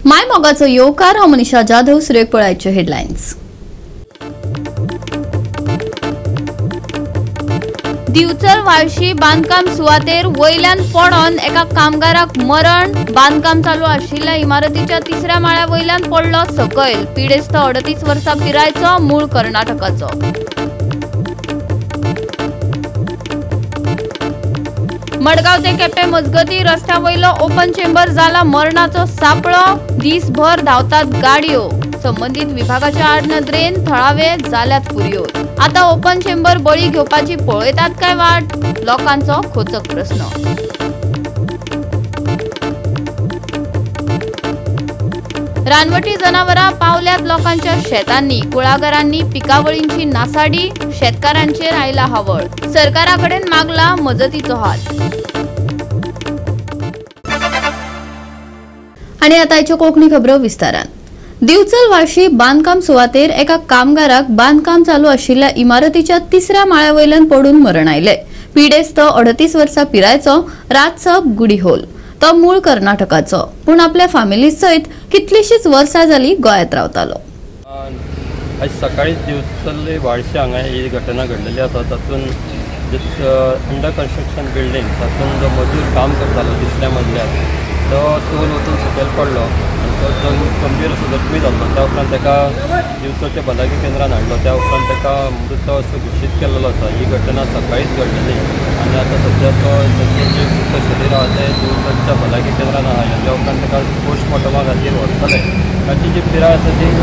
माय मोगाचो येवकार. हांव मनीषा जाधव. सुरेख पळायच्यो हेडलायन्स. दिवचल व्हाळशी बांदकाम सुवातेर वयल्यान पडोन एका कामगाराक मरण. बांदकाम चालू आशिल्ल्या इमारतीच्या तिसऱ्या माळ्या वयल्यान पडलो सकयल. पिडेस्त 38 वर्सां पिरायचो, मूळ कर्नाटकाचो. मडगांव ते केपें मजगती रस्त्या वयलो ओपन चेंबर जाला मरणाचो सापळो. दीसभर धांवतात गाडयो. संबंधित विभागाच्या आडनदरेन थळावे जाल्यात फुरयोर. आता ओपन चेंबर बळी घेवपाची पळयतात काय वाट? लोकांचो खोचक प्रस्न. रानवटी जनावरां पावल्यात लोकांच्या शेतांनी, कुळागरांनी पिकावळींची नासाडी. शेतकारांचेर आयला हावळ. सरकारा कडेन मागला मजतीचो हात. आणि आतांच्यो कोंकणी खबरो विस्तारान. दिवचल व्हाळशी बांदकाम सुवातेर एका कामगाराक बांदकाम चालू आशिल्ल्या इमारतीच्या तिसऱ्या माळ्या वयल्यान पडून मरण आयलें. पिडेस्त 38 वर्सां पिरायचो, राजसब गुडीहोल. तो मूळ कर्नाटकाचो, पूण आपल्या फामिली सयत कितलीशीच वर्सां जाली गोंयांत रावतालो. आयज सकाळीच दिवचल व्हाळशी हांगा ही घटना घडलेली आसा. तातूंत अंडर कन्स्ट्रक्शन बिल्डींग तातूंत जो मजूर काम करतालो तिसऱ्या मजल्यार तो तोल वचून सकयल पडलो आनी तो गंभीर असो जखमी जालो. त्या उपरांत ताका दिवचलच्या भलायकी केंद्रान हाडलो. त्या उपरांत ताका मृत असो घोशीत केल्लो आसा. ही घटना सकाळीच घडलेली आनी आतां सद्या तो ताचें जें मृत शरीर आसा तें दिवचलच्या भलायकी केंद्रान आसा. हाच्या उपरांत ताका पोस्टमॉर्टमा खातीर व्हरतले. ताची जी पिराय आसा ती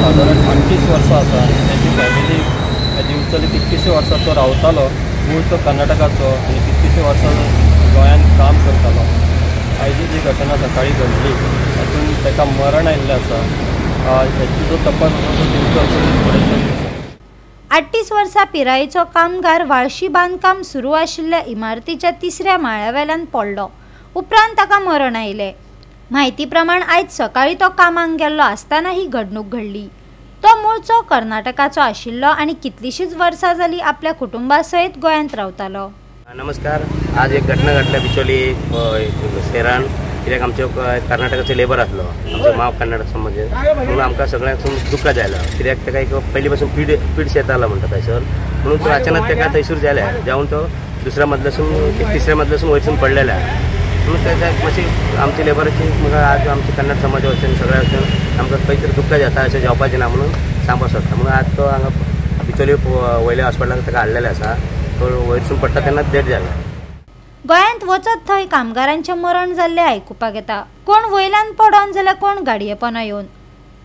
सादारण 38 वर्सां आसा आनी ताची फॅमिली दिवचल कितकीशीं वर्सां तो रावतालो. मूळचो कर्नाटकाचो आनी कितकीशीं वर्सां गोंयांत काम करतालो. आयजी जी घटना सकाळी घडली तातूंत ताका मरण आयिल्लें आसा. हाचो जो तपास आसा तो दिवचल पुलीस कडेन आसा. 38 वर्सां पिरायेचो कामगार व्हाळशी बांदकाम सुरू आशिल्ल्या इमारतीच्या तिसऱ्या माळ्या वेल्यान पडलो. उपरांत ताका मरण आयलें. म्हायती प्रमाण आयज सकाळी तो कामाक गेल्लो आसतना ही घडणूक घडली. तो मूळचो कर्नाटकाचो आशिल्लो आनी कितलीशींच वर्सां जाली आपल्या कुटुंबा सयत गोंयांत रावतालो. नमस्कार. आज एक घटना घडल्या बिचोली शेरान. कित्याक आमच्यो कर्नाटकाचो लेबर आसलो, आमचो माव कर्नाटक समाज, म्हणून आमकां सगळ्यांक दुख्ख जायला. कित्याक ताका एक पयलीं पासून पीड येतालो म्हणटा थंयसर, म्हणून तो अचानक ताका थंयसर जाल्या जावन तो दुसऱ्या मदल्यासून तिसऱ्या मदल्यासून वयरसून पडलेला. म्हणून ताका मातशी आमच्या लेबराची म्हाका आज आमच्या कन्नड समाजा वचून सगळ्या वचून आमकां खंय तरी दुख्ख जाता अशें जावपाचें ना म्हणून सांगपाक सोदता. म्हणून आज तो हांगा बिचोली वयल्या हॉस्पिटलाक ताका हाडलेलें आसा. तो वयरसून पडटा तेन्ना डेथ जाला. गोंयांत वचत थंय कामगारांचें मरण जाल्लें आयकुपाक येता. कोण वयल्यान पडोन जाल्यार कोण गाडये पोंदा येवन.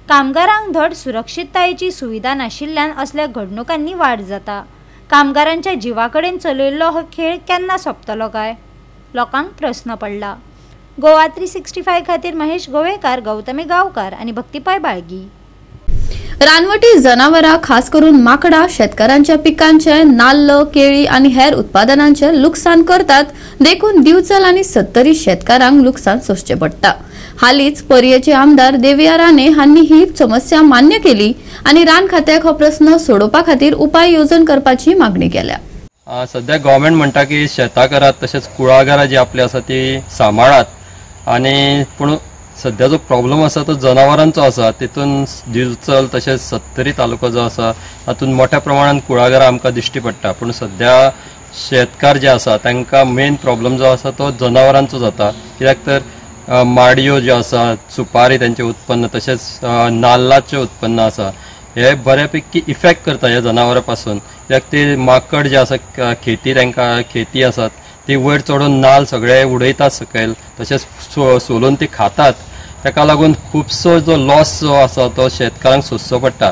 कामगारांक धड सुरक्षिततायेची सुविधा नाशिल्ल्यान असल्या घडणुकांनी वाड जाता. कामगारांच्या जिवा कडेन चलयल्लो हो खेळ केन्ना सोंपतलो काय? लोकांक प्रस्न पडला. गोवा 365 खातीर महेश गोवेकार, गौतमी गांवकार आनी भक्ती बाळगी. रानवटी जनावरां खास करून माकडां शेतकारांच्या पिकांचे नाल्ल, केळी आनी हेर उत्पादनांचे लुकसाण करतात. देखून दिवचल आनी सत्तरी शेतकारांक लुकसाण सोंसचें पडटा. हालींच पर्येचे आमदार देविया राणे हांणी ही समस्या मान्य केली आनी रान खात्याक हो प्रस्न सोडोवपा खातीर उपाय येवजण करपाची मागणी केल्या. सध्या गव्हर्मेंट म्हणटा की शेतां करात तशेंच कुळागरां जी आपली आसा ती सांबाळात, आनी पूण सध्या जो प्रॉब्लम आसा तो जनावरांचो आसा. तितून दिवचल तशेंच सत्तरी तालुको जो आसा तातूंत मोठ्या प्रमाणान कुळागरां आमकां दिश्टी पडटा. पूण सध्या शेतकार जे आसा तांकां मेन प्रॉब्लम जो आसा तो जनावरांचो जाता. कित्याक तर माडयो ज्यो आसा, सुपारी तांचें उत्पन्न तशेंच नाल्लाचें उत्पन्न आसा हे बऱ्यापैकी इफेक्ट करता ह्या जनावरां पासून. कित्याक ते माकड जे आसा खेती तांकां खेती आसात ती वयर चडून नाल सगळे उडयतात सकयल, तशेंच सोलून ती खातात. ताका लागून खुबसो जो लॉस जो आसा तो शेतकारांक सोंसचो पडटा.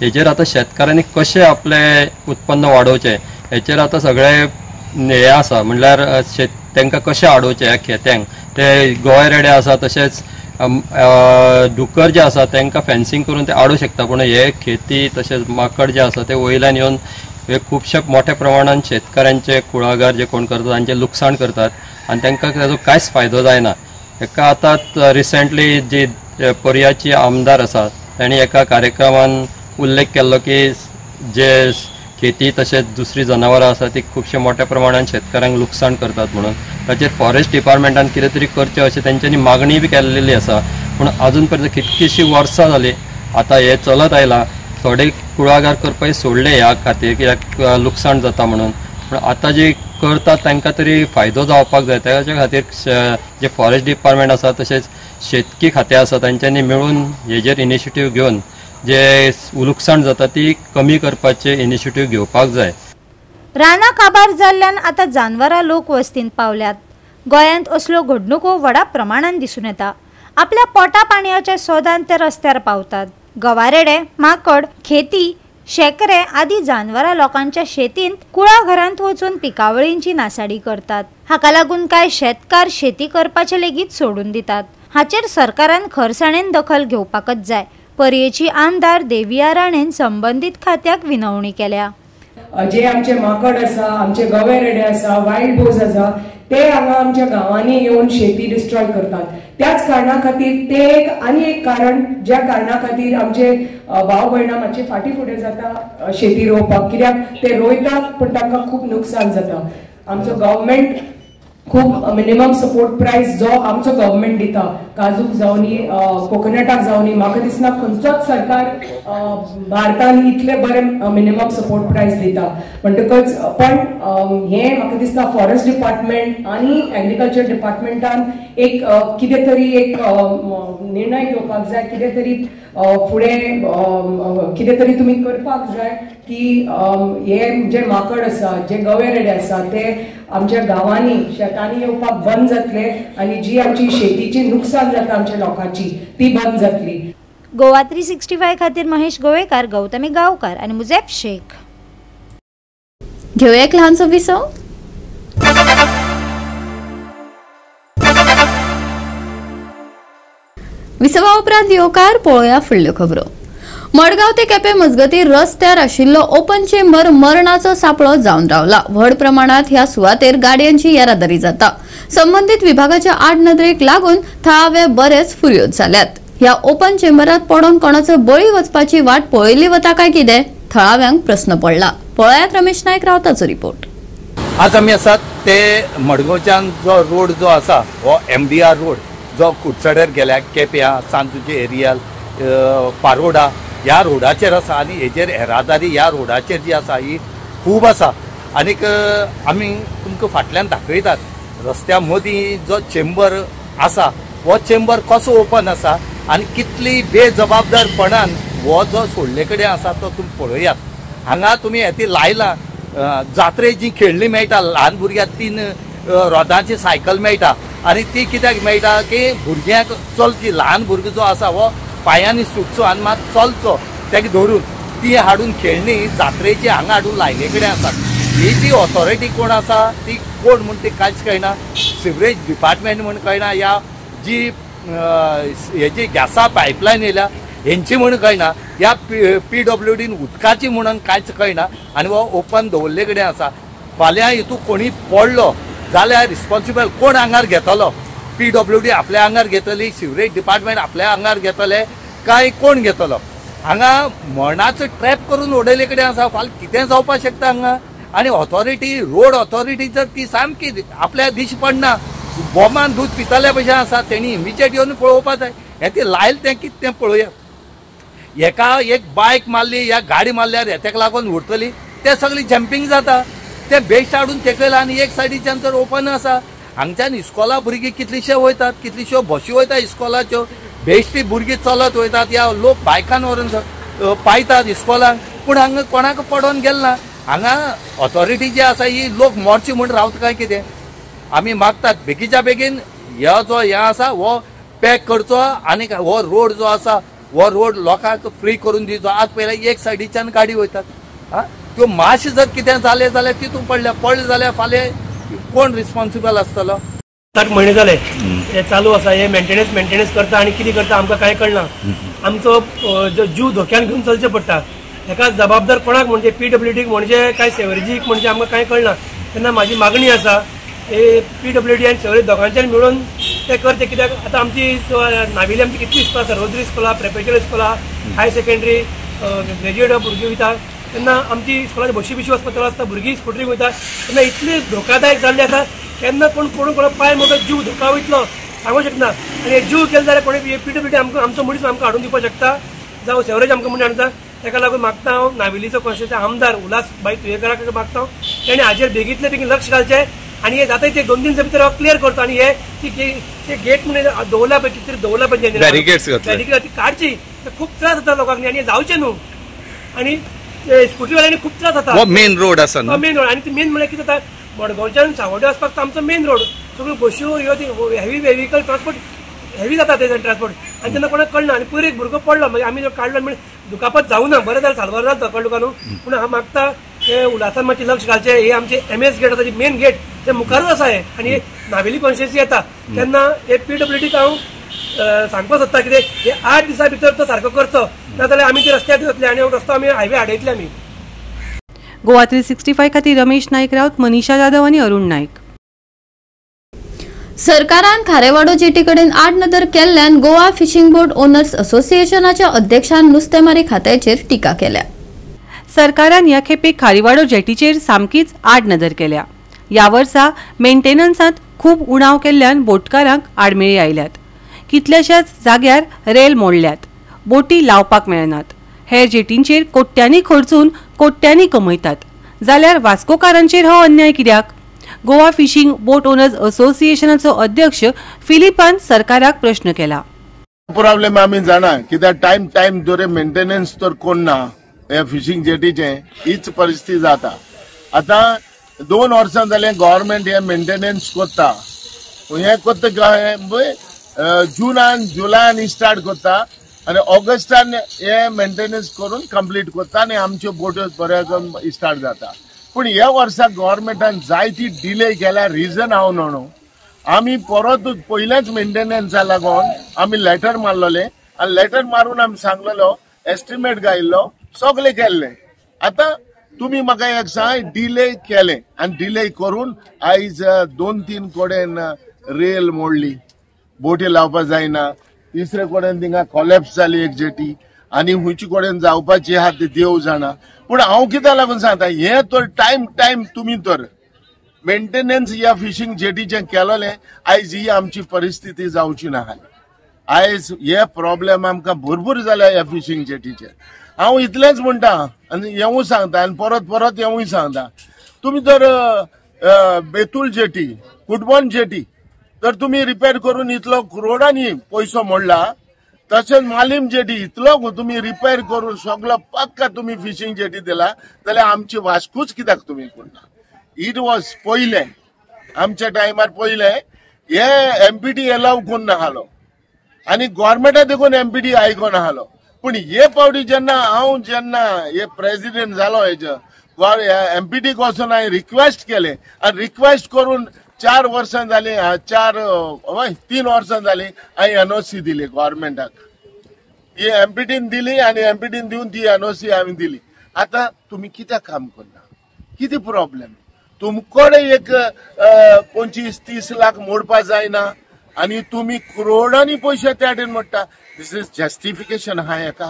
हेजेर आतां शेतकारांनी कशें आपलें उत्पन्न वाडोवचें हेचेर आतां सगळे हें आसा. म्हणल्यार तांकां कशें आडोवचें ह्या खेत्यांक, ते गोंय रेडे आसा तशेंच डुकर जे आसा तांकां फेन्सिंग करून ते आडूं शकता. पूण हे खेती तशेंच माकड जे आसा ते वयल्यान येवन हे खुबशे मोठ्या प्रमाणान शेतकारांचे कुळागर जे कोण करतात तांचें लुकसाण करतात आनी तांकां ताजो कांयच फायदो जायना. एका आतां रिसेंटली जी पर्याची आमदार आसा तांणी एका कार्यक्रमान उल्लेख केल्लो की जे शेती तशेंच दुसरी जनावरां आसा ती खुबशे मोठ्या प्रमाणान शेतकारांक लुकसाण करतात म्हणून ताचेर फॉरेस्ट डिपार्टमेंटान कितें तरी करचें अशें तेंच्यांनी मागणी बी केल्लेली आसा. पूण अजून पर्यंत कितकीशीं वर्सां जालीं आतां हें चलत आयलां. थोडे कुळागर करपाक सोडले ह्या खातीर कित्याक लुकसाण जाता म्हणून, पूण आतां जे करतात तांकां तरी फायदो जावपाक जाय. ताच्या खातीर जे फॉरेस्ट डिपार्टमेंट आसा तशेंच शेतकी खातें आसा तांच्यांनी मेळून हेजेर इनिशिएटीव घेवन जे लुकसाण जाता ती कमी करपाचे इनिशिएटीव घेवपाक जाय. रानां काबार जाल्ल्यान आतां जानवरां लोक वस्तींत पावल्यात. गोंयांत असल्यो घडणुको व्हडा प्रमाणान दिसून येता. आपल्या पोटा पाणयाच्या सोदान ते रस्त्यार पावतात. गवारेडे, माकड, खेती, शेकरे आदी जानवरां लोकांच्या शेतींत कुळाघरांत वचून पिकावळींची नासाडी करतात. हाका लागून कांय शेतकार शेती करपाचे लेगीत सोडून दितात. हाचेर सरकारान खरसाणेन दखल घेवपाकच जाय. पर्येची आमदार देविया राणेन संबंदीत खात्याक विनवणी केल्या. जे आमचे माकड आसा, आमचे गवे रेडे आसा, वायल्ड बोज आसा, ते हांगा आमच्या गांवांनी येवन शेती डिस्ट्रॉय करतात. त्याच कारणा खातीर ते एक आनी एक कारण ज्या कारणा खातीर आमचे भाव भयणां मातशे फाटीं फुडें जाता शेती रोवपाक, कित्याक ते रोयतात पूण तांकां खूब नुकसान जाता. आमचो गव्हर्मेंट खूब मिनिमम सपोर्ट प्रायस जो आमचो गव्हर्मेंट दिता काजूक जावनी कोकोनटाक जावनी, म्हाका दिसना खंयचोच सरकार भारतान इतले बरे मिनिमम सपोर्ट प्रायस दिता. म्हणटकच पण हें म्हाका दिसता फॉरेस्ट डिपार्टमेंट आनी एग्रीकल्चर डिपार्टमेंटान एक कितें तरी एक निर्णय घेवपाक जाय, कितें तरी फुडें कितें तरी तुमी करपाक जाय की हे जे माकड आसा, जे गवे रेडे आसा ते आमच्या गांवांनी शेतांनी येवपाक बंद जातले आनी जी आमची शेतीची नुकसान जाता आमच्या लोकांची ती बंद जातली. गोवा 365 खातीर महेश गोवेकार, गौतमी गांवकार आनी मुजेफ शेख. घेवया एक ल्हानसो विसव. विसवा उपरांत येवकार पळोवया फुडल्यो खबरो. मडगांव ते केपें मजगती रस्त्यार आशिल्लो ओपन चेंबर मरणाचो सापळो जावन रावला. व्हड प्रमाणात ह्या सुवातेर गाडयांची येरादारी जाता. संबंदीत विभागाच्या आड नदरेक लागून थळावे बरेच फुर्योज जाल्यात. ह्या ओपन चेंबरात पडोन कोणाचो बळी वचपाची वाट पळयली वता काय कितें थळाव्यांक प्रस्न पडला. पळयात रमेश नायक रावताचो रिपोर्ट. आज आमी आसात ते मडगांवच्यान जो रोड जो आसा हो MDR road जो कुडचड्यार गेल्या केप्यां, सांजुचे एरियल, पारोडा ह्या रोडाचेर आसा आनी हेजेर येरादारी ह्या रोडाचेर जी आसा ही खूब आसा. आनीक आमी तुमकां फाटल्यान दाखयतात रस्त्या मदीं जो चेंबर आसा हो चेंबर कसो ओपन आसा आनी कितली बेजबाबदारपणान हो जो सोडले कडेन आसा तो तुमी पळयात. हांगा तुमी हें लायलां जात्रे जी खेळणी मेळटा ल्हान भुरग्यांक 3 रोदांची सायकल मेळटा आनी ती कित्याक मेळटा की भुरग्यांक चलची, ल्हान भुरगो जो आसा हो पांयांनी सुटचो आनी मात चलचो तेका धरून ती हाडून खेळणी जात्रेची हांगा हाडून लायले कडेन आसात. ही जी ऑथॉरिटी कोण आसा ती कोण म्हूण ती कांयच कळना. सिवरेज डिपार्टमेंट म्हूण कळना, या जी हेजी गॅसा पायपलायन येयल्या हेंची म्हूण कळना, या PWDन उदकाची म्हणून कांयच कळना आनी हो ओपन दवरले कडेन आसा. फाल्यां हितून कोणी पडलो जाल्यार रिस्पॉन्सिबल कोण आंगार घेतलो? PWD आपल्या आंगार घेतली, सिवरेज डिपार्टमेंट आपल्या आंगार घेतले काय कोण घेतलो? हांगा मरणाचो ट्रॅप करून उडयले कडेन आसा. फाल्यां कितें जावपाक शकता हांगा. आनी ऑथॉरिटी, रोड ऑथॉरिटी जर ती सामकी आपल्या दिश पडना, बोमान दूद पितल्या भशेन आसा, तेणी इमिजिएट येवन पळोवपाक जाय. हें ती लायलें तें कितें तें पळोवया. हेका एक बायक मारली या गाडी मारल्यार हेतेक लागून उरतली, ते सगळी जंपींग जाता. ते बेस्ट हाडून तेकयला आनी एक सायडीच्यान तर ओपन आसा. हांगच्यान इस्कॉला भुरगीं कितलीशे वयतात, कितलीश्यो बशी वयता इस्कॉलाच्यो, बेश्टी भुरगीं चलत वयतात या लोक बायकान व्हरून पायतात इस्कॉलाक, पूण हांगा कोणाक पडोन गेल ना. हांगा ऑथॉरिटी जी आसा ही लोक मोर्ची म्हूण रावता काय कितें? आमी मागतात बेगीच्या बेगीन ह्यो जो हें आसा हो पॅक करचो आनी हो रोड जो आसा हो रोड लोकांक फ्री करून दिवचो. आज पयले एक सायडीच्यान गाडी वयतात, आं त्यो मातशें जर कितें जालें जाल्यार तितून पडल्या, पडलें जाल्यार फाल्यां कोण रिस्पॉन्सिबल आसतलो? 7 म्हयने जाले हे चालू आसा, हे मेंटेनन्स करता आनी कितें करता आमकां कांय कळना. आमचो जीव धोक्यान घेवन चलचें पडटा. हेका जबाबदार कोणाक म्हणजे PWDक म्हणजे काय सेवरेजीक म्हणजे आमकां कांय कळना. तेन्ना म्हाजी मागणी आसा हे PWD आनी सेवरेज दोगांच्यान मेळून ते करचे. कित्याक आतां आमची नावेली आमची कितली इस्कोलां, सर्वोदरी इस्कोलां, प्रेपेटरी इस्कोलां, हायर सेकेंडरी, ग्रेज्युएट भुरगीं वयता, तेन्ना आमची स्कुलाची बशी बिशी वचपाक त्रास जाता, भुरगीं स्कुटरीक वयता तेन्ना इतली धोकादायक जाल्ली आसा, केन्ना कोण कोण कोणा पांय मोडलो जीव धोका वयतलो सांगूंक शकना. आनी जीव केलो जाल्यार कोणी पीडब्ल्यूडी आमकां आमचो मनीस आमकां हाडून दिवपाक शकता, जावं सेवरेज आमकां म्हणून हाडटा. ताका लागून मागता हांव नावेलीचो कॉन्स्टिट्युएन्सी आमदार उल्हास भाई तुयेंकाराक मागता हांव, तेणें हाजेर बेगींतले बेगीन लक्ष घालचें आनी हे जाता ते 2-3 दिसा भितर क्लियर करता. आनी हे ती गेट म्हणून दवरला पळय, कितें तरी दवरला पळय, बॅरिकेड्स ती काडची, खूब त्रास जाता लोकांक आनी जावचें न्हू. आनी स्कुटीवाल्यांनी खूब त्रास जाता. मेन रोड आसा, मेन रोड. आनी मेन म्हळ्यार कितें जाता, मडगांवच्यान सावड्डे वचपाक आमचो मेन रोड, सगळ्यो बश्यो ह्यो हेवी व्हेकल ट्रान्सपोर्ट हेवी जाता ते ट्रान्सपोर्ट, आनी तेन्ना कोणाक कळना. आनी पयर एक भुरगो पडलो, मागीर आमी जो काडलो म्हणजे दुखापत जावं ना, बरें जालें साल्वार जालो तो कळ्ळें न्हू. पूण हांव मागता ते उल्हासान मातशें लक्ष घालचें. हे आमचे एम एस गेट आसा, मेन गेट ते मुखारूच आसा हे, आनी नावेली कॉन्स्टिट्युएन्सी येता तेन्ना हे पीडब्ल्यूडीक हांव सांगपाक सोदता कितें हे 8 दिसां भितर तो सारको करचो, नाजाल्यार आमी ते रस्त्यार वतले आनी रस्तो आमी हायवे आडयतले आमी. गोवा 365 खातीर रमेश नाईक राऊत, मनीषा जाधव आनी अरुण नाईक. सरकारान खारेवाडो जेटी कडेन आडनदर केल्ल्यान गोवा फिशिंग बोट ओनर्स असोसिएशनाच्या अध्यक्षान नुस्तेमारी खात्याचेर टिका केल्या. सरकारान ह्या खेपे खारीवाडो जेटीचेर सामकीच आडनदर केल्या. ह्या वर्सा मेंटेनन्सांत खूब उणाव केल्ल्यान बोटकारांक आडमेळी आयल्यात. कितल्याशाच जाग्यार रेल मोडल्यात, बोटी लावपाक मेळनात. हेर जेटींचेर कोट्यांनी खर्चून कोट्यांनी कमयतात, जाल्यार वास्कोकारांचेर हो अन्याय कित्याक? गोवा फिशिंग बोट ओनर्स असोसिएशनाचो अध्यक्ष फिलिपान सरकाराक प्रश्न केला. प्रॉब्लेम आमी जाणा कित्याक टायम टायम दर मेंटेनन्स तर कोण ना ह्या फिशिंग जेटीचे, हीच परिस्थिती जाता. आतां 2 वर्सां जालें गव्हर्मेंट हे मेंटेनन्स करता, हे करता पळय जुनान जुलयान स्टार्ट करता आनी ऑगस्टान हे मेंटेनन्स करून कंप्लीट करता आनी आमच्यो बोट्यो बऱ्यो स्टार्ट जाता. पूण ह्या वर्सा गव्हर्मेंटान जायती डिले केल्या. रिजन हांव न्हू, आमी परत पयल्याच मेंटेनन्सा लागून आमी लेटर मारलेले आनी लेटर मारून आमी सांगलेलो, एस्टिमेट घायिल्लो, सगळें केल्लें. आतां तुमी म्हाका एक सांग, डिले केलें आनी डिले करून आयज 2-3 कडेन रेल मोडली, बोटी लावपाक जायना, तिसरे कडेन थिंगा कॉलेप्स जाली एक जेटी आनी खंयचे कडेन जावपाची आहा ती देव जाणा. पूण हांव कित्याक लागून सांगता, हें तर टायम टायम तुमी तर मेंटेनन्स ह्या फिशींग जेटीचें केलेलें, आयज ही आमची परिस्थिती जावची ना. आयज हे प्रॉब्लेम आमकां भरपूर जाल्या ह्या फिशींग जेटीचे. हांव इतलेंच म्हणटा आनी हेंवूय सांगता आनी परत परत हेंवूय सांगता, तुमी तर बेतूल जेटी, कुटबण जेटी तर तुमी रिपेर करून इतलो करोडांनी पयसो मोडला, तशेंच मालीम जेटी इतलो तुमी रिपेर करून सगलो पक्का तुमी फिशींग जेटी दिला, जाल्यार आमची वास्कूच कित्याक तुमी करना? It was पयलें आमच्या टायमार पयलें हे एमपीटी एलाव करून नासलो आनी गव्हर्मेंटा देखून एमपीटी आयको नासलो. पूण हे फावटी जेन्ना हांव जेन्ना हे प्रेसिडेंट जालो हेजे एमपीटीक वचून हांवें रिक्वेस्ट केलें आनी रिक्वेस्ट करून 4 वर्सां जालीं, 3 वर्सां जालीं हांवें एनओसी दिली गव्हर्मेंटाक. ही एमपीटीन दिली आनी एमपीटीन दिवन ती एनओसी हांवें दिली. आतां तुमी कित्याक काम करना? कितें प्रॉब्लेम? तुमकडे एक 25-30 लाख मोडपा जायना आनी तुमी करोडांनी पयशे त्या वाटेन मोडटा. This is justification आहा हेका?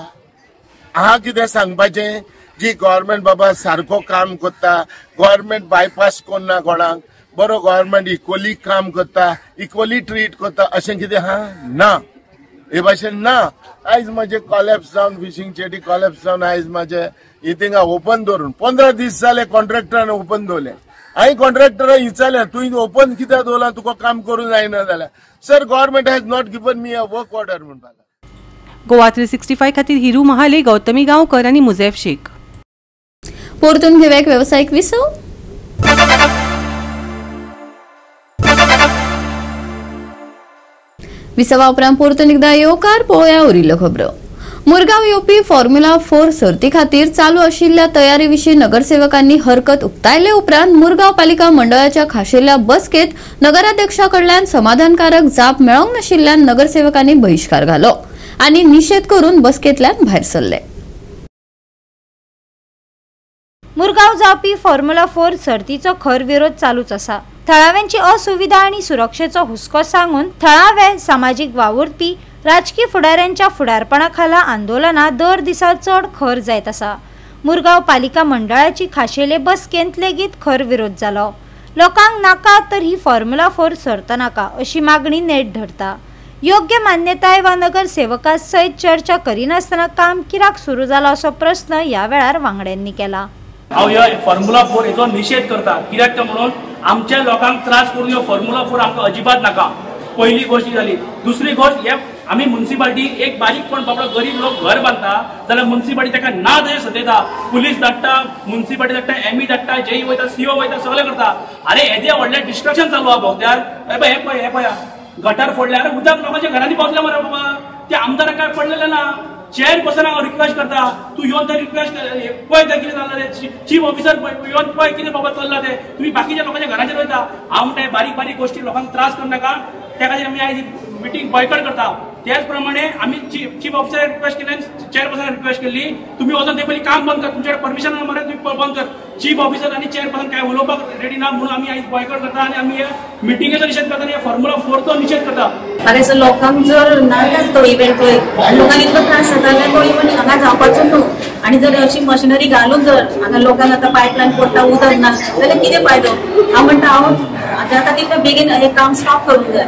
आहा कितें सांगपाचें? जी गव्हर्मेंट बाबा सारको काम करता, गव्हर्मेंट बायपास करना कोणाक, बरो गव्हर्मेंट इक्वली काम करता, इक्वली ट्रीट करता, अशें कितें आहा ना? हे भाशेन ना. आयज म्हजे कॉलेप्स जावन फिशींग जेटी कॉलेप्स जावन आयज म्हजे थिंगा ओपन दवरून 15 दीस जाले कॉन्ट्रॅक्टरान ओपन दवरलें. हांवें कॉन्ट्रॅक्टराक विचारलें, तुवें ओपन कित्याक दवरलां, तुका काम करूंक जायना जाल्यार? Sir, government has not given me a work order म्हणपाक. गोवा 365 खातीर हिरू महाले, गौतमी गांवकर आनी मुझेफ शेख. परतून घेवया एक वेवसायीक विसव. विसवा उपरांत परतून एकदा येवकार पळोवया उरिल्ल्यो खबरो. मुरगांव येवपी फॉर्म्युला 4 सर्ती खातीर चालू आशिल्ल्या तयारी विशीं नगरसेवकांनी हरकत उक्तायले उपरांत मुरगांव पालिका मंडळाच्या खाशेल्या बसकेत नगराध्यक्षा कडल्यान समाधानकारक जाप मेळोवंक नाशिल्ल्यान नगरसेवकांनी बहिश्कार घालो आनी निशेध करून बसकेंतल्यान भायर सरले. मुरगांव जावपी फॉर्म्युला 4 सर्तीचो खर विरोध चालूच आसा. थळाव्यांची असुविधा आनी सुरक्षेचो हुस्को सांगून थळावे सामाजीक वावुरपी राजकीय फुडाऱ्यांच्या फुडारपणा खाला आंदोलनां दर दिसा चड खर जायत आसा. मुरगांव पालिका मंडळाची खाशेले बसकेंत लेगीत खर विरोध जालो. लोकांक नाका तर ही फॉर्म्युला 4 सर्त नाका अशी मागणी नेट धरता. योग्य मान्यताय वा नगरसेवका सयत चर्चा करिनासतना काम कित्याक सुरू जाला असो प्रस्न ह्या वेळार वांगड्यांनी केला. हांव ह्या फॉर्म्युला 4 हेचो निशेध करता, कित्याक तर म्हणून आमच्या लोकांक त्रास करून ह्यो फॉर्म्युला 4 आमकां अजिबात नाका. पहिली गोष्ट ही जाली. दुसरी गोष्ट, हे आमी मुन्सिपाल्टी एक बारीक कोण बाबडो गरीब लोक घर बांदता जाल्यार मुन्सिपाल्टी ताका ना जशें सतयता, पुलीस धाडटा, मुन्सिपाल्टी धाडटा, एमई धाडटा, जेई वयता, सीओ वयता, सगळें करता. अरे येदें व्हडलें डिस्ट्रक्शन चालू आहा भोंवत्यार. हे पळय, हे पळया गटर फोडले, अरे उदक लोकांच्या घरांनी पावतलें मरे बाबा. त्या आमदाराक काय पडलेलें ना. चेअरपर्सनाक हांव रिक्वेस्ट करता, तूं येवन ते रिक्वेस्ट पळय तें कितें चल्लां तें. चीफ ऑफिसर येवन पळय कितें बाबा चल्लां तें. तुमी बाकीच्या लोकांच्या घराचेर वयता. हांव म्हणटा बारीक बारीक गोश्टी लोकांक त्रास करनाका, त्या खातीर आमी आयज मिटींग बॉयकॉट करता. त्याच प्रमाणे आमी चीफ ऑफिसराक रिक्वेस्ट केली आनी चेअरपर्सनाक रिक्वेस्ट केली, तुमी वचोन ते पयलीं काम बंद कर, तुमचे कडेन परमिशन ना मरे, तुमी बंद कर. चीफ ऑफिसर आनी चेअरपर्सन काय उलोवपाक रेडी ना म्हणून आमी आयज बॉयकॉट करता आनी आमी हे मिटिंगेचो निशेध करता आनी फॉर्म्युला 4चो निशेध करता. हांगा लोकांक जर नाका तो इव्हेंट लोकांक इतलो त्रास जाता जाल्यार तो इव्हेंट हांगा जावपाचो न्हू. आनी जर अशी मशिनरी घालून जर हांगा लोकांक आतां पायपलायन पडटा उदक ना जाल्यार कितें फायदो. हांव म्हणटा हांव जाता तितलें बेगीन हें काम स्टॉप करूंक जाय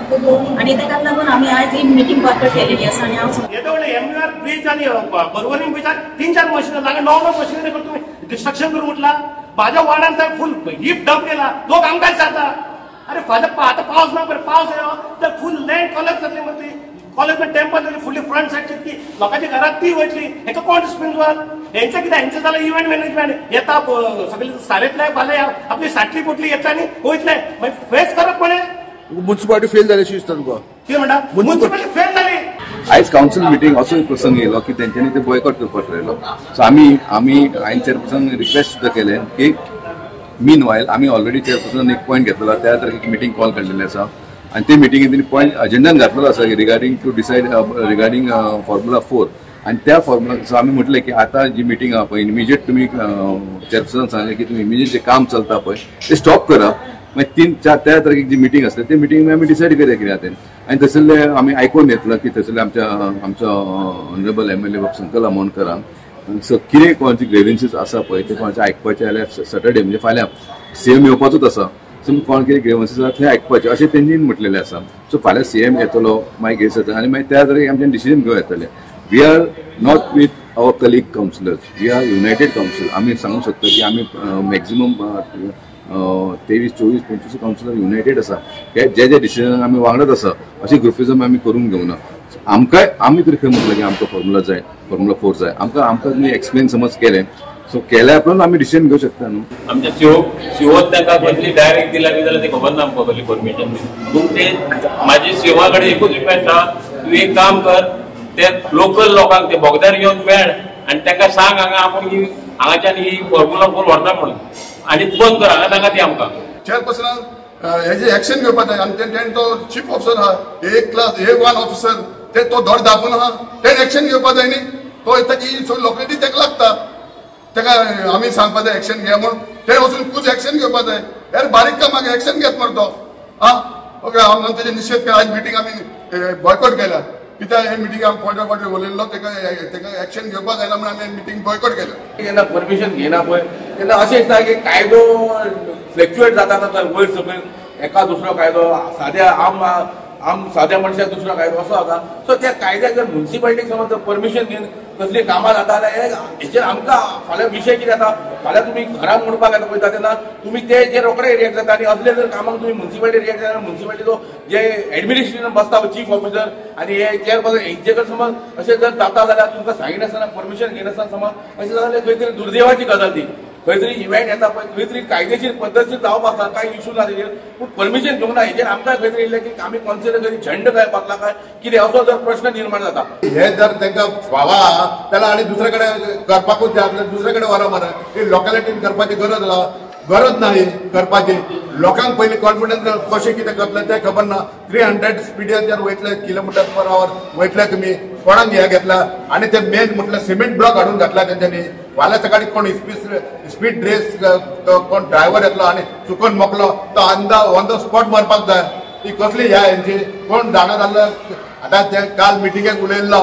आनी ताका लागून आमी आयज ही मिटींग बॉयकॉट केलेली आसा. आनी हांव येदो व्हडलो एमयूआर ब्रिज आनी पर्वरी ब्रिजार 3-4 मशिनरी लागीं 9-9 मशिनरी करून तुमी डिस्ट्रक्शन करून म्हटला. म्हाज्या वार्डान थंय फूल हीप डंप केला, लोक आमकां जाता. अरे फाल्यां आतां पावस ना बरें, पावस येयलो तर फूल लँड कॉलेज जातली मरे ती. कॉलेज टेम्पल जातली फुडली फ्रंट सायडची ती लोकांच्या घरात ती वयतली. हेका कोण रिस्पॉन्सिबल? हेंचें कितें? हेंचें जालें इव्हेंट मॅनेजमेंट येता सगळे सारेंतले फाल्यां आपली साटली पोटली येतले आनी वयतले, मागीर फेस करप कोणें? मुन्सिपालिटी फेल जाल्याशी दिसता तुका? कितें म्हणटा? मुन्सिपालिटी फेल जाली. आयज कावन्सील मिटींग असो एक प्रसंग येयलो की तेंच्यांनी ते बॉयकॉट करपाक ठरयलो. सो आमी आमी हांवें चेअरपर्सन रिक्वेस्ट सुद्दां केलें की मीन वायल आमी ऑलरेडी चेअरपर्सन एक पॉयंट घेतलेलो, त्या तारखेक मिटींग कॉल काडलेली आसा आनी ते मिटिंगेन तेणी पॉयंट अजेंडान घातलेलो आसा की regarding to decide regarding formula 4. आनी त्या फॉर्म्युला सो आमी म्हटलें की आतां जी मिटींग आहा पळय इमिजिएट तुमी चेअरपर्सन सांगलें की तुमी इमिजिएट जें काम चलता पळय तें स्टॉप करा. मागीर 3-4 त्या तारखेक जी मिटींग आसली ते मिटींग आमी डिसायड करया कितें आहा तें. आनी थंयसरले आमी आयकून घेतलं की थंयसरले आमच्या आमचो ऑनरेबल एमएलए बाब संकल आमोणकरान सो कितें कोणाची ग्रेवन्सीस आसा पळय ते कोणाचें आयकपाचें जाल्यार सॅटर्डे म्हणजे फाल्यां सीएम येवपाचोच आसा, सो कोण कितें ग्रेवन्सीस आसा थंय आयकपाचें अशें तेंच्यांनी म्हटलेलें आसा. सो फाल्यां सीएम येतलो मागीर घेस जाता आनी मागीर त्या तारखेक आमच्यान डिसिजन घेवं येतलें. We are not with our colleague councillors, we are united council. आमी सांगूंक शकता की आमी मॅक्झिमम 23, 24, 25 कावन्सिलर युनायटेड आसा. हे जे जे डिसिजन आमी वांगडाच आसा अशें ग्रुपिजम आमी करूंक घेवना. आमकांय आमी तरी खंय म्हटलें की आमकां फॉर्म्युला जाय, फॉर्म्युला 4 जाय, आमकां आमकां तुमी एक्सप्लेन समज केलें सो केल्या उपरांत आमी डिसिजन घेवंक शकता न्हू. आमच्या सीओ तांकां कसली डायरेक्ट दिला बी जाल्यार ते खबर ना आमकां कसली परमिशन. पूण ते म्हाजी सीओ कडेन एकूच रिक्वेस्ट आहा, तूं एक काम कर, ते लोकल लोकांक ते बोगद्यार घेवन मेळ आनी तांकां सांग हांगा आपूण ही हांगाच्यान ही फॉर्म्युला 4 व्हरता म्हणून आनी बंद कर हांगा नाका ती आमकां. चेअरपर्सनान हेजे एक्शन घेवपाक जाय आनी तेणें तो चीफ ऑफिसर आहा, ए क्लास A1 officer, ते तो धड दाबून आहा, तेणें एक्शन घेवपाक जाय न्ही. तो ताची सगळी लोकेटी ताका लागता, ताका आमी सांगपाक जाय एक्शन घे म्हूण, तेणें वचून खूब एक्शन घेवपाक जाय. यार बारीक कामाक एक्शन घेत मरे तो. आं ओके, हांव तेजे निशेध केला. आयज मिटींग आमी बॉयकॉट केल्या कित्याक हे मिटींग आमी पॉयंट ऑफ उलयल्लो, ताका ताका एक्शन घेवपाक जायना म्हणून आमी मिटींग बॉयकॉट केल्या. जेन्ना परमिशन घेयना पळय तेन्ना अशें दिसता की कायदो फ्लक्च्युएट जाता जाता वयर सकयल एका दुसरो कायदो साद्या आम आम साद्या मनशाक दुसरो कायदो असो जाता. सो त्या कायद्याक जर मुन्सिपालिटीक समज जर परमिशन घेवन कसली कामां जाता जाल्यार हेचेर आमकां फाल्यां विशय कितें जाता, फाल्यां तुमी घरांत म्हणपाक येता पळयता तेन्ना तुमी ते जे रोखडे रिएक्ट जाता आनी असले जर कामाक तुमी मुन्सिपालिटी रिएक्ट जाता मुन्सिपालिटीचो जे एडमिनिस्ट्रेशन बसता चीफ ऑफिसर आनी हे चेअरपर्सन हेंचे कडेन समज अशें जर जाता जाल्यार तुमकां सांगिनासतना परमिशन घेनासतना समज अशें जाल्यार खंय तरी दुर्दैवाची गजाल ती. खंय तरी इव्हेंट येता पळय खंय तरी कायदेशीर पद्दतशीर जावप आसा, कांय इशू ना तेजेर, पूण परमिशन घेवंक ना हेजेर आमकां खंय तरी येयलें की आमी कॉन्सिडर करी झेंड काय पातला काय कितें असो जर प्रश्न निर्माण जाता. हे जर तांकां फावा जाल्यार आनी दुसरे कडेन करपाकूच जाय, आपल्याला दुसरे कडेन व्हरप मरे. ही लोकेलिटीन करपाची गरज आसा, गरज ना ही करपाची. लोकांक पयलीं कॉन्फिडन्स कशें कितें करतलें तें खबर ना. 300 स्पिडाचेर वयतले किलोमिटर पर आवर वयतले तुमी, कोणाक हें घेतला आनी ते मेन म्हटल्यार सिमेंट ब्लॉक हाडून घातला तेंच्यांनी. फाल्यां सकाळी कोण स्पीड रेस कोण ड्रायव्हर येतलो आनी चुकोन मोकलो तो ऑन the spot मरपाक जाय. ही कसली ह्या हेंची कोण जाणा जाल्लो. आतां ते काल मिटिंगेक उलयल्लो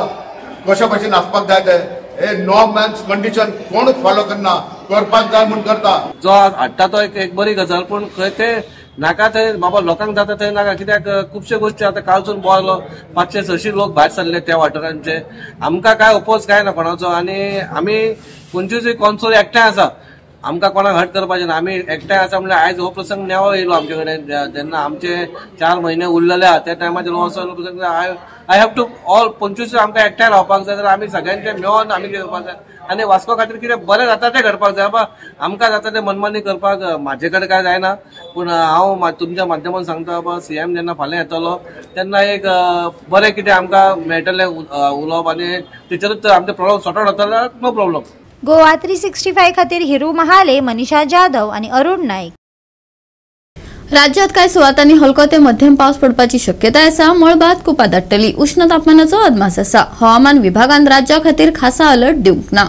कशे भशेन आसपाक जाय ते. हे नॉर्म अँड कंडिशन कोणूच फॉलो करना, करपाक जाय म्हूण करता. जो हाडटा तो एक बरी गजाल, पूण खंय ते नाका थंय बाबा लोकांक जाता थंय नाका, कित्याक खुबश्यो गोश्टी आतां कालसून बोवालो 500-600 लोक भायर सरले त्या वाठारांचे. आमकां काय ओपोज काय ना कोणाचो, आनी आमी 25 कॉन्सोल एकठांय आसा, आमकां कोणाक हर्ट करपाचें ना, आमी एकठांय आसा. म्हणल्यार आयज हो प्रसंग नेवो येयलो आमचे कडेन, जेन्ना आमचे 4 म्हयने उरलेले आहा त्या टायमाचेर हो असो प्रसंग. I have to all 25 आमकां एकठांय रावपाक जाय, जाल्यार आमी सगळ्यांचे मेळोन आमी कितें करपाक जाय आनी वास्को खातीर कितें बरें जाता तें घडपाक जाय. बाबा आमकां जाता तें मनमानी करपाक म्हाजे कडेन कांय जायना, पूण हांव तुमच्या माध्यमान सांगता बाबा सीएम जेन्ना फाल्यां येतलो तेन्ना एक बरें कितें आमकां मेळटलें उलोवप आनी तेचेरूच आमचे प्रॉब्लम सॉर्ट आवट जातले, नो प्रॉब्लम. गोवा 365 खातीर हिरू महाले, मनीषा जाधव आणि अरुण नाईक. राज्यात कांय सुवातांनी हलको ते मध्यम पावस पडपाची शक्यताय आसा. मळबात कुपां दाट्टली. उष्ण तापमानाचो अदमास आसा. हवामान विभागान राज्या खातीर खासा अलर्ट दिवंक ना.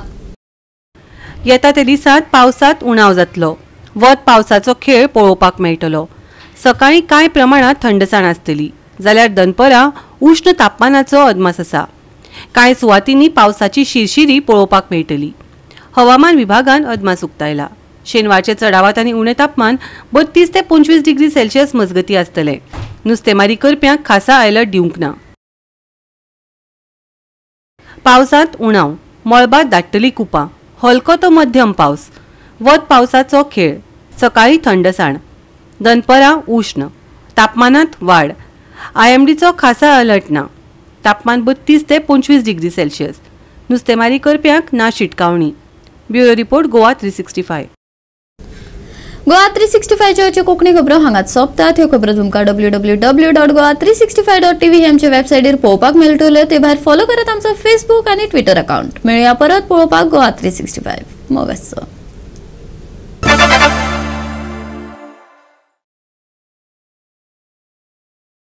येता ते दिसात पावसात उणाव जातलो. वत पावसाचो खेळ पळोवपाक मेळटलो. सकाळी कांय प्रमाणात थंडसाण आसतली, जाल्यार दनपरां उष्ण तापमानाचो अदमास आसा. कांय सुवातींनी पावसाची शिरशिरी पळोवपाक मेळटली. हवामान विभागान अदमास उक्तायला. शेनवारचे चढावत आनी उणें तापमान 32 ते 25 डिग्री सेल्सियस मजगती आसतले. नुस्तेमारी करप्यांक खासा अलर्ट दिवंक ना. पावसांत उणाव, मळबात दाट्टली कुपां, हलको तो मध्यम पावस, वत पावसाचो खेळ, सकाळी थंडसाण, दनपरां उष्ण, तापमानात वाड. आयएमडीचो खासा अलर्ट ना. तापमान 32 ते 25 डिग्री सेल्सियस. नुस्तेमारी करप्यांक ना शिटकावणी. Bureau report, Goa 365. Goa 365 Konkani खबरो हांगात सोंपतात. ह्यो खबरो तुमकां www.goa365.tv हे आमचे वेबसायटीर पळोवपाक मेळटल्यो. ते भायर फॉलो करात आमचो फेसबूक आनी ट्विटर अकाउंट. मेळया परत पळोवपाक गोवा 365. मोग आसचो.